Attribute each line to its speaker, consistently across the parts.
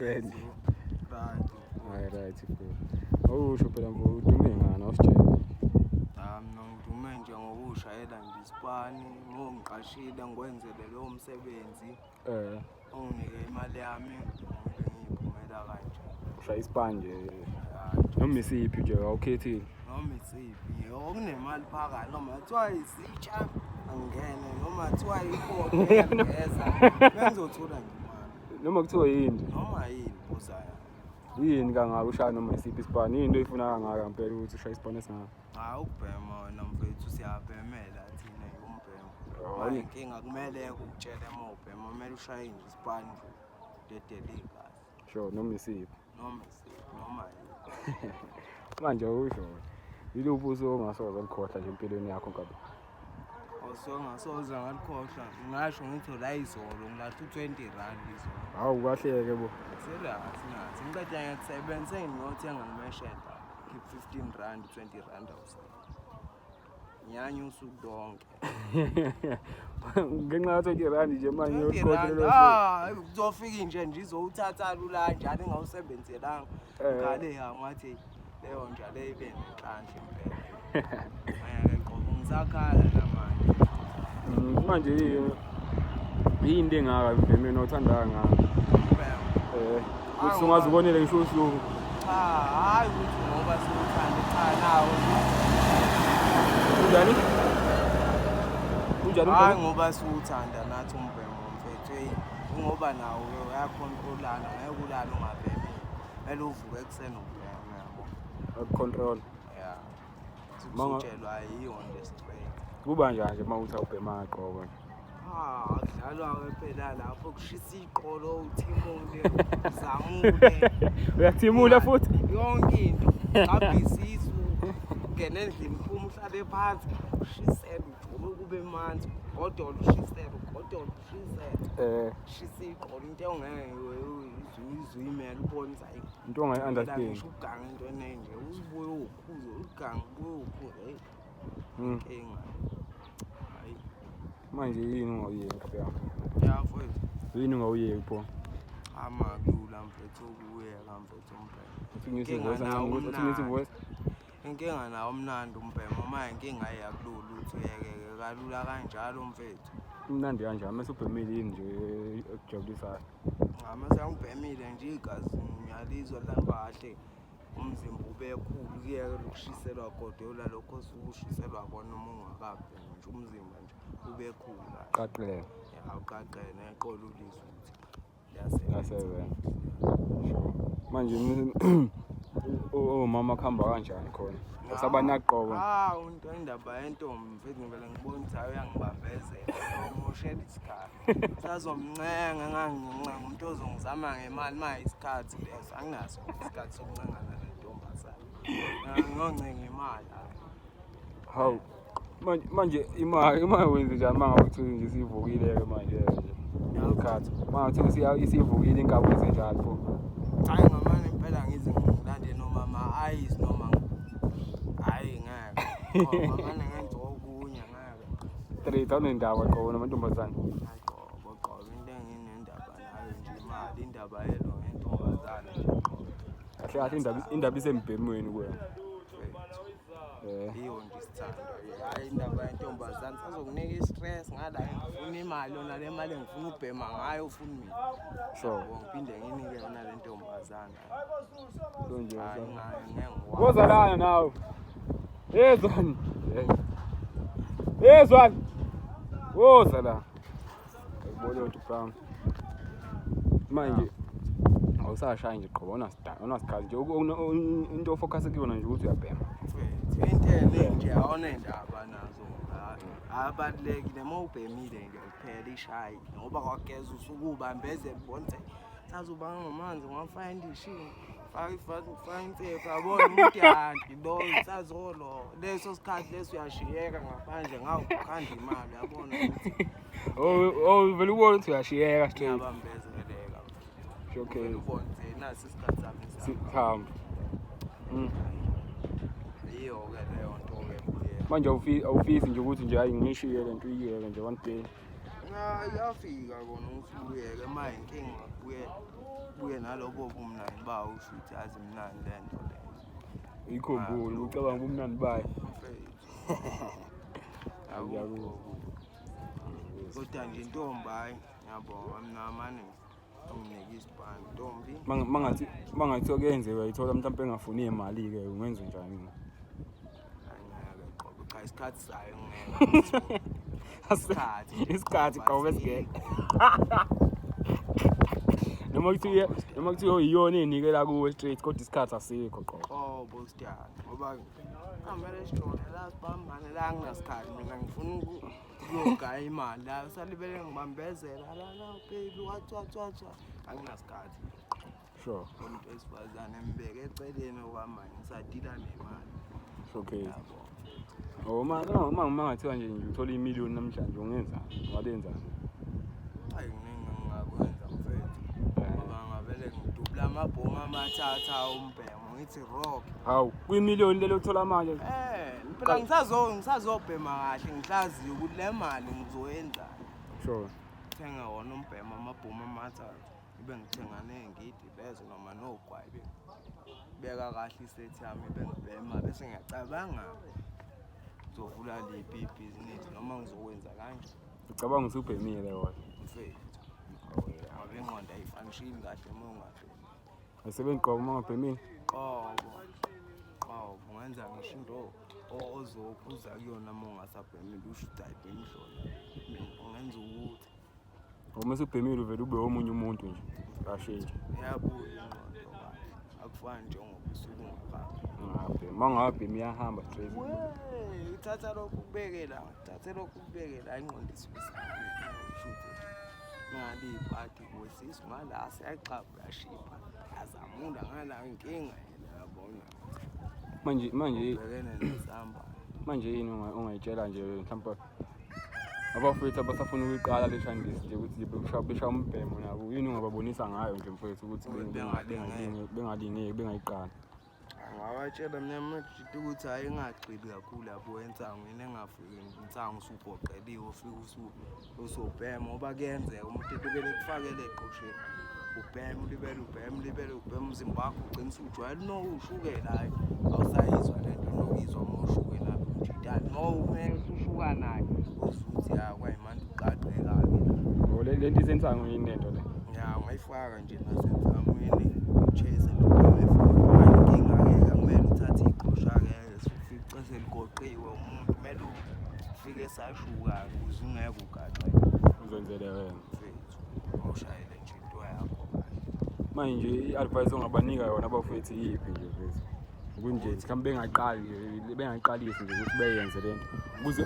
Speaker 1: Grand.
Speaker 2: Right.
Speaker 1: Hayi right bro. Awusho phela mfo udume ngani awusitshele.
Speaker 2: Cha mina ngidume nje ngokushayela nje isipani, ngongiqashile ngikwenzele lowo msebenzi.
Speaker 1: Eh,
Speaker 2: Unginike imali yami ngibe ngiyiphumela kanje.
Speaker 1: ushaya isipani nje.
Speaker 2: Ya,
Speaker 1: Noma isiphi nje awukhethile.
Speaker 2: noma isiphi okunemali phakathi noma kuthiwa isitsha angene noma kuthiwa ikhono ngiyageza bengizothola nje imali
Speaker 1: Noma kuthiwa yini nje.
Speaker 2: noma yini ozayo.
Speaker 1: Yini kangaka ushaya noma isiphi isipani? Yini into oyifuna kangaka ngempela ukuthi ushaye isipani esingaka?
Speaker 2: Hayi ukubhema wena mfethu siyabhemela thina umbhema.
Speaker 1: Oh,
Speaker 2: Manje inkinga kumele ukutshele uma ubhema kumele ushaye nje isipani nje dedele igazi
Speaker 1: Sure, noma isiphi.
Speaker 2: noma isiphi noma yini.
Speaker 1: Manje awusho. Yiluphi usuku ongasoze likhohlwa nje empilweni yakho nkabi?
Speaker 2: Awusoze ngalikhohlwa ngingasho ngithi la izolo ngilahla u-R20 izolo.
Speaker 1: Hawu kahleke bo.
Speaker 2: Serious nathi ngiqeda ngiyakusebenza ngiyothenga ngimeshenta khipha R15 R20 awusekho. Nyanya usuku lonke.
Speaker 1: Ngenxa ya 20 rand nje manje
Speaker 2: 20
Speaker 1: uyokhohlwa
Speaker 2: rand,
Speaker 1: lelo suku.
Speaker 2: ah kuzofika inje nje izowuthatha lula kanjani engawusebenzelanga.
Speaker 1: Eh.
Speaker 2: Ngale ya ngathi leyo nja leyo ibe nenhlanhla impela. Ngeke qobo ngisakhala namanje.
Speaker 1: Manje yini yini into engaka emvemeni othanda kangaka?
Speaker 2: Impela.
Speaker 1: Eh, ukuthi ungaze ubonele ngisho usuku.
Speaker 2: Cha, hayi ukuthi ngoba siwuthanda cha nawo.
Speaker 1: Unjani? Unjani
Speaker 2: Hayi
Speaker 1: umbhemu?
Speaker 2: ngoba siwuthanda nathi umbhemo mfethu hey ngoba nawo uyakhontrolana ngeke ulale ungabhemi. Kumele uvuke ekuseni ubheme yabo.
Speaker 1: Control.
Speaker 2: Yeah.
Speaker 1: Manga-
Speaker 2: Sikutshelwa yiyo nje straight.
Speaker 1: Kuba njani nje uma uthi awubhema qobo?
Speaker 2: Ah, kudlalwa-ke phela lapho kushisa iqolo uthimule uzamule
Speaker 1: Uyathimula futhi?
Speaker 2: yonke into gxabha isisu ungene endlini phuma uhlale phansi ushisele ujuluke kube manzi ugodola ushisele ugodola ushisele
Speaker 1: Eh,
Speaker 2: shisa iqolo into ongeke uzuyimele ubone ukuthi hayi
Speaker 1: into ongayi-understand.
Speaker 2: ngisho uganga into enenje uzibuye ukhuze uganga ubuye ukhuze eyi inkinga hayi.
Speaker 1: Manje yini ungawuyeki nkabi yami?
Speaker 2: Ya mfowethu.
Speaker 1: Yini ungawuyeki pho?
Speaker 2: Amalula mfethu ukuyeka mfethu umbhemo.
Speaker 1: Uthi ngisi
Speaker 2: Inkinga
Speaker 1: voice
Speaker 2: nawo
Speaker 1: kancane ukuthi uthi ngisi
Speaker 2: umnandi.
Speaker 1: voice.
Speaker 2: Inkinga nawo umnandi umbhemo uma inkinga iyakulula ukuthi uyekeke kalula kanjalo mfethu.
Speaker 1: Imnandi kanjani mase ubhemile yini nje ekujabulisayo?
Speaker 2: Ngama sengibhemile nje igazi ngiyalizwa lihamba kahle umzimba ube khulu kuyeke lokushiselwa godola lokho osuke ushiselwa kona uma ungakabhemi nje umzimba nje ube khulu kahle.
Speaker 1: Qaqele.
Speaker 2: Ya uqaqele neqolo ulizwe ukuthi liyasebenza.
Speaker 1: Yasebenza. Sure. Manje omama kuhamba kanjani khona? Usabanaqobo.
Speaker 2: Ah, into indaba yentombi mfethu ngivele ngibona ukuthi hayi uyangibambezela. Ngimoshela isikhathi. Sazomncenga ngangincenga umuntu ozongizama ngemali ma isikhathi leso anginaso isikhathi sokuncengana nentombazane. Ngoncenga imali.
Speaker 1: Hawu. Manje imali wenze njani uma ngabe kuthiwa nje isivukile ke manje nje? Isikhathi. Uma kuthiwa isivukile inkabi wenze njani pho?
Speaker 2: Hayi ngamane impela ngize ngilande noma ma-ice noma hayi ngeke. Ngamane ngenze okunye ngeke.
Speaker 1: Straight awunendaba qobo namantombazane.
Speaker 2: Hayi qobo qobo into enginendaba nayo nje imali indaba yelo ngentombazane nje qobo.
Speaker 1: Kahle kahle indaba isembhemweni kuwena. Eh.
Speaker 2: Iyo nje isithando. Hayi indaba yentombazane sazokunika i-stress ngala ngifuna imali yona le mali engifuna ukubhema ngayo ufuna mina.
Speaker 1: Sure.
Speaker 2: Yabo, ngiphinde nginike yona le ntombazane.
Speaker 1: So nje.
Speaker 2: Hayi ngeke ngikwazi.
Speaker 1: Woza lana nawe. Yezwani. Yezwani. Woza la. Ayibona ukuthi brown. Manje awusashayi nje qobo awunasidanga awunasikhathi nje into ofocus kuyona nje ukuthi uyabhema.
Speaker 2: Mfethu, into eningi nje awunendaba nazo. Abalulekile uma ubhemile nje kuphela ishayi ngoba kwageza usuke ubambeze bonke sazoba ngamanzi ungafaka indishini faka ifaka faka insipho yabona umuntu yanti lo sazolo leso sikhathi leso uyashiyeka ngaphandle ngawukhanda imali uyabona ukuthi
Speaker 1: Oh, vele ubone ukuthi uyashiyeka straight.
Speaker 2: ngiyabambezeleka.
Speaker 1: Okay.
Speaker 2: Ubone ukuthi nasi isikhathi sami sihamba.
Speaker 1: Sihamba.
Speaker 2: Yiyo-ke leyo nto-ke buye.
Speaker 1: Manje awufisi nje ukuthi nje hayi ngishiye le nto uyiyeke nje one day.
Speaker 2: Iyafika kona ukuthi ubuyeke ma inkinga buye buye nalobo bumnandi bawo, usho ukuthi yazi mnandi le nto le.
Speaker 1: Uyikhumbule ucabanga ubumnandi bayo.
Speaker 2: Mfethu.
Speaker 1: Ngiyakuzwa.
Speaker 2: Kodwa nje intombi, hayi, ngiyabonga mina, mane unginike isibani ntombi.
Speaker 1: Mangathiwa kuyenzeka uyayithola mhlawumpe engafuni imali-ke, ungenza njani?
Speaker 2: Angeke qobo, cha, isikhathi sayo ngeke. Isikhathi.
Speaker 1: Isikhathi qobo esingekho. Noma kuthiwa iyona ey'nikela kuwe straight, kodwa isikhathi asikho qobo.
Speaker 2: Qobo sidala, ngoba amele sijole la, sibambane la, nginasikhathi mina, ngifuna ukuyogaya imali la, salibele ngibambezela la la, baby, what what what what, anginasikhathi. Umuntu wesifazane mbeke eceleni okwamanje, ngisadila nemali. Yabo.
Speaker 1: Oh, ma mangathiwa nje uthola imiliyoni namhlanje, ungenzani? Ungalenzani?
Speaker 2: Hayi, kuningi engingakwenza mfethu, ngoba ngavele ngidubula amabhomu amathatha umbhemo, ngithi rock.
Speaker 1: Hawu, kwimiliyoni lelo uthola manje?
Speaker 2: Phela ngisazobhema kahle, ngihlaziye ukuthi le mali ngizoyenzani. Thenga wona umbhemo, amabhomu amathathu, ibe ngithenga ney'ngidi lezo noma nogwayi, beka kahle isethi yami, ibe ngibhema, bese ngiyacabanga ngizovula liphi ibhizinisi noma ngizokwenza kanje.
Speaker 1: Ucabanga usubhemile wona?
Speaker 2: Mfethu, ngoba ingqondo ayifunction kahle uma ungabhemi.
Speaker 1: Ayisebenzi qobo uma ungabhemile?
Speaker 2: Qobo, qobo, ungenza ngisho into ozokhuza kuyona uma ungasabhemile, usho ukuthi ayibhemi hlola mina, ungenza ukuthi
Speaker 1: Uma usubhemile uvele ube omunye umuntu nje, kashintsha.
Speaker 2: Iyabuya ingqondo kahle, akufani njengoba usuke ungaphambi.
Speaker 1: Ungabhemi, uma ungabhemi iyahamba straight.
Speaker 2: We, uthatha lokhu kubeke la, uthathe lokhu kubeke la, ingqondo isuke isahamba, ngale ipati kwesisu ngala siyaxaba, uyashipha, azamunda ngala, inkinga yena, yabona.
Speaker 1: Manje
Speaker 2: Ubhekene nesamba.
Speaker 1: Manje yini ongayitshela nje mhlawumbe abafowethu abasafuna ukuyiqala le shandisi nje, ukuthi beshaya umbhemo nabo, yini ongababonisa ngayo nje mfowethu ukuthi
Speaker 2: Ukuthi bengalingeki.
Speaker 1: Bengalingeki, bengayiqali?
Speaker 2: Angawatshela mina amajita ukuthi hhayi, engagxili kakhulu yabo ensangwini, engafiki insangu usugoqeliwe, ufike usobhema, ngoba kuyenzeka umuntu elibele kufakele eqosheni, ubhema, ulibele ubhema, ulibele ubhema, umzimba wakho ugcina usujwayela unokuwushukela, hhayi, awusayizwa le nto onokuyizwa uma ushukela umjidane, uma usushuka naye uzuthi ya kwayimanje uqaqeka-ke la.
Speaker 1: Oh, le nto isensango yini lento le?
Speaker 2: Ya, ungayifaka nje nasensamweni, uchase noma inkinga-ke, akumele uthathe iqosha-ke ufice seligoqiwe umuntu, kumele ufike sashuka-ke ukuze ungeke ugaxe.
Speaker 1: Uzenzele wena.
Speaker 2: Mfethu, awushayele nje into yakho kahle.
Speaker 1: Manje i-advice ongabanika yona abafowethu iyiphi nje mfethu, ukuthi nje mhlawumbe bengaqali nje, bengayiqalisi nje ukuthi beyenze lento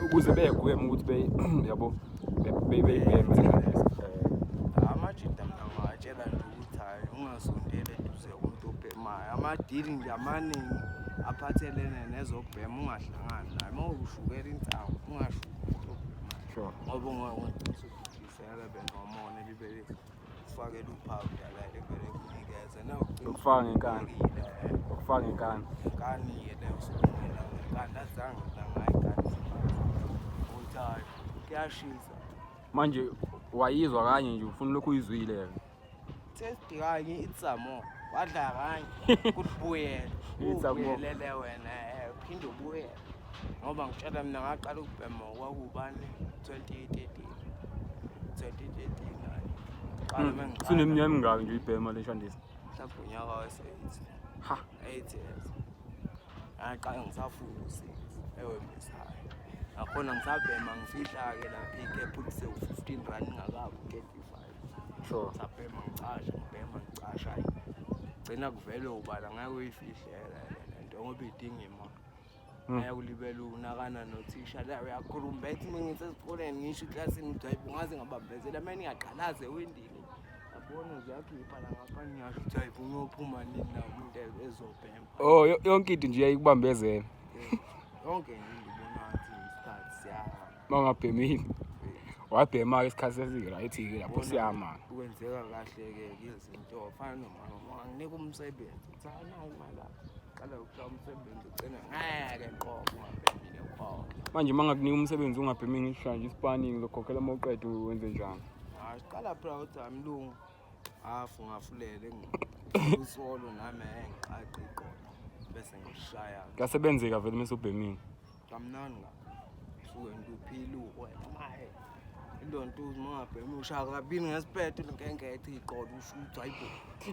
Speaker 1: ukuze begweme ukuthi be yabo beyibheme le shandisi?
Speaker 2: Amajita mina ngawatshela nje ukuthi hhayi, ungasondeli eduze komuntu obhemayo, amadili nje amaningi aphathelene nezokubhema ungahlangani naye, uma ushukela insangu ungashuki umuntu obhemayo, ngoba ungagcina usudidiseka benomona, libe kufakela uphawuda la, livele kunikeze.
Speaker 1: Ukufaka ngenkani. Ukufaka ngenkani.
Speaker 2: Inkani-ke leyo, usukungena ngenkani, azange mina ngayinkani, ukuthi hhayi, kuyashisa.
Speaker 1: Manje wayizwa kanye nje, ufuna lokhu uyizwile-ke.
Speaker 2: Taste kanye, it's some more, wadla kanye kuthi buyele.
Speaker 1: Eat some more.
Speaker 2: Ubuyelele wena, uphinde ubuyele, ngoba ngitshela mina ngaqala ukubhema kwakubani, 2013, 2013, hayi, qala mengiqala.
Speaker 1: Suneminyaka emingaki nje uyibhema le shandisi?
Speaker 2: Mhlawumbe unyaka wese-8.
Speaker 1: Ha.
Speaker 2: 8 years, ngaqala ngisafunda u-six eWembezi High, nakhona ngisabhema ngifihla-ke lapha ikephu kuse-15 rand, ngingakabi u-35. Ngisabhema ngicasha, ngibhema ngicasha, hayi, gcina kuvele ubala, ngeke uyifihlela le nto ngoba idinga imali. Ngeke ulibele unakana nothisha la, uyakhuluma bethi uma ngisesikoleni, ngisho eklasini, ukuthi hayi, ungaze ngabambezela uma ningaqalaze ewindini, yabona ziyakhipha la ngapha, ngiyasho ukuthi hayi, uyophuma nini na umuntu ezobhema.
Speaker 1: Oh, yonke into nje iyayikubambezela.
Speaker 2: Yonke nje into ubona ngathi isikhathi siyahamba.
Speaker 1: Uma ungabhemile, wabhema-ke isikhathi sesi-right-ke lapho siyama.
Speaker 2: Kwenzeka kahle-ke izinto, fana noma nginika umsebenzi, uthi hayi, nayi imali yakho, qala ukushaya umsebenzi, ugcina ngeke qobo ungabhemile khona.
Speaker 1: Manje uma ngakunika umsebenzi ungabhemi ngisho nje isipani ngizokhokhela uma uqeda wenze njani?
Speaker 2: Hayi siqala phela ukuthi amlungu hafu ngafulele usolo nami ngiqaqe iqolo bese ngishaya.
Speaker 1: Kuyasebenzeka vele mase ubhemile.
Speaker 2: Kamnandi nga. Suke ngiphila wena maye. Ilonto uma ungabhemi ushaya kabili ngesiphetho nkenkethe iqolo usho ukuthi hayibo.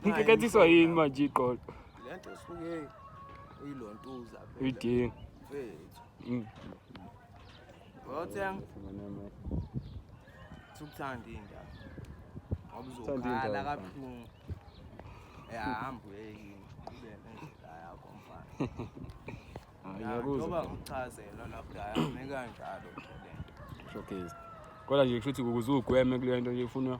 Speaker 1: Inkekethiswa yini manje iqolo?
Speaker 2: Lento esuke uyilontuza phela.
Speaker 1: Uyidinga.
Speaker 2: Mfethu. Uyothenga sukuthanda indaba. Ngoba
Speaker 1: Uthanda
Speaker 2: uzokhala
Speaker 1: indaba,
Speaker 2: kabuhlungu. Ya hamba uye kini. Ube nendlela yakho mfana.
Speaker 1: Hayi
Speaker 2: Ya,
Speaker 1: ngiyakuzwa.
Speaker 2: Njengoba ngikuchazela lapha yami kanjalo nje lento.
Speaker 1: Showcase. Kodwa nje kusho ukuthi ukuze ugweme kule nto nje ufuna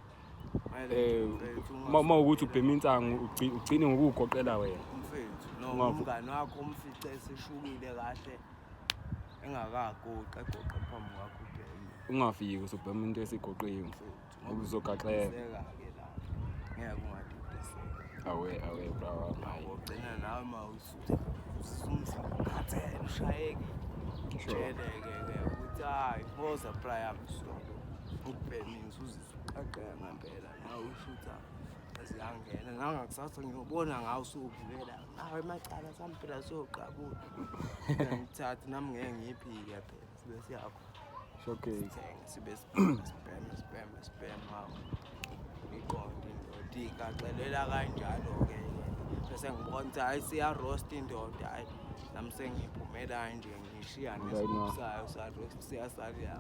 Speaker 2: Kumele
Speaker 1: eh
Speaker 2: mfethu
Speaker 1: uma ukuthi ubhema insangu ugcine ngokuwugoqela wena.
Speaker 2: Mfethu noma umngani wakho umfice eseshukile kahle engakagoqi egoqe phambi kwakho ubheme.
Speaker 1: Ungafiki usubhema into esigoqiwe.
Speaker 2: Mfethu
Speaker 1: Ngoba uzogaxela.
Speaker 2: Seka-ke lapho. Ngeke ungadidiseka.
Speaker 1: Awe awe bra hayi.
Speaker 2: Ugcina nawe uma usuthe usumkhathele ushayekile. Tsheleke ke ukuthi hayi boza Brian solo. Ukubhemisa uzizwe uqaqeka ngempela nawe ushutha ziyangena nangakusasa ngiyobona ngawe usuvukela nawe emacala samphela siyoqabula. Ngithathe nami ngeke ngiyiphike phela sibe siyakho.
Speaker 1: Showcase.
Speaker 2: Sithenge sibe sibheme sibheme sibheme sibheme hawu. Iqonde indoda igaxelela kanjalo-ke bese ngibona ukuthi hhayi siya-roast indoda hhayi nami sengiphumela nje ngishiya nesigubhu sayo sa-roast siyasalila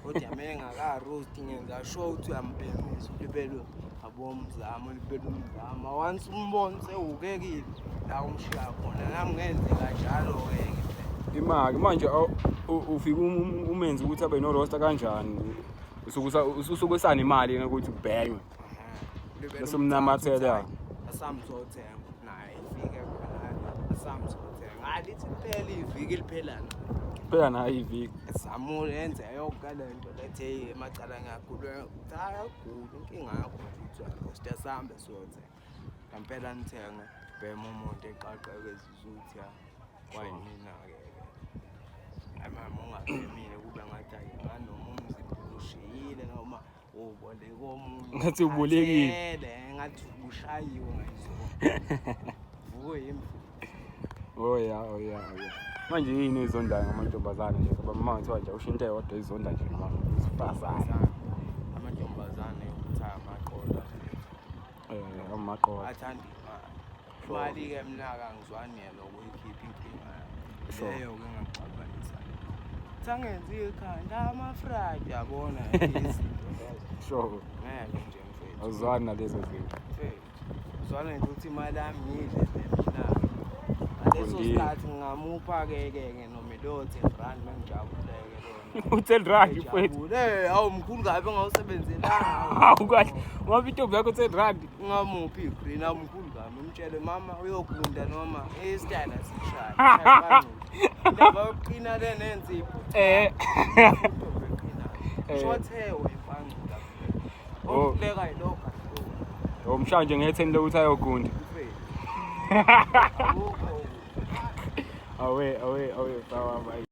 Speaker 2: kodwa uma engaka-roast ngenza sure ukuthi uyambhemisa ulibele abomzamo ulibele umzama once umbone sewukekile la umshiya khona nami ngenze kanjalo-ke
Speaker 1: Imali manje ufike umenze ukuthi abe no-roster kanjani? Usuke usuke usanemali yena ukuthi ubhenywe. Bese umnamathela.
Speaker 2: Asamzothenga naye ifike khona asamzothenga. Alithi liphela iviki liphela na.
Speaker 1: Phela nayo iviki.
Speaker 2: Zamule yenze yonke le nto lethe emacala ngiyagula. Cha agula inkinga yakho nje ukuthi uyarosta sihambe siyothenga. Ngempela nithenge bhema umuntu eqaqeke ezizwe ukuthi ya kwayimina-ke ke. Hayi mama ungabhemile kube ngathi ayingani noma umzimba ushiyile noma uboleke omunye.
Speaker 1: Ngathi ubolekile.
Speaker 2: Khathele, ngathi ushayiwe ngayizolo. Vuke yimvu.
Speaker 1: Oh ya, oh ya, oh ya. Manje yini oyizondayo ngamantombazane nje ngoba uma ngithiwa nje usho into eyodwa oyizonda nje ngamantombazane.
Speaker 2: Amantombazane ukuthi amaqola.
Speaker 1: Amaqola.
Speaker 2: Athanda imali. Imali-ke mina-ke angizwani nokuyikhipha inkinga leyo-ke engangixabanisa. Sangenza ikhanda ama-fried yabona izinto lezo.
Speaker 1: Sure.
Speaker 2: Ngeke nje mfethu.
Speaker 1: Awuzwani nalezo zinto.
Speaker 2: Mfethu. Uzwana nje ukuthi imali yami ngiyidle mina. Ngaleso
Speaker 1: Qondile.
Speaker 2: sikhathi ngingamupha-ke ke ke noma ilowo 10 rand mengijabuleke lona.
Speaker 1: U-10 rand mfethu.
Speaker 2: Ngijabule, hawu mkhulu kabi engawu-sebenzelanga.
Speaker 1: Hawu kahle. Ngoba intombi yakho 10 rand.
Speaker 2: Ungamuphi i-green awumkhulu kabi umtshele mama uyogunda noma isitayela sishaya. Indaba yokuqina le nenzipho. Intombi eqinayo. Short hair uyimpancula.
Speaker 1: Oh.
Speaker 2: Okuleka yilokho.
Speaker 1: Umshaya nje nge-10 lokuthi ayogunda.
Speaker 2: Mfethu. Akukho.
Speaker 1: Awe awe awe bawa bayi.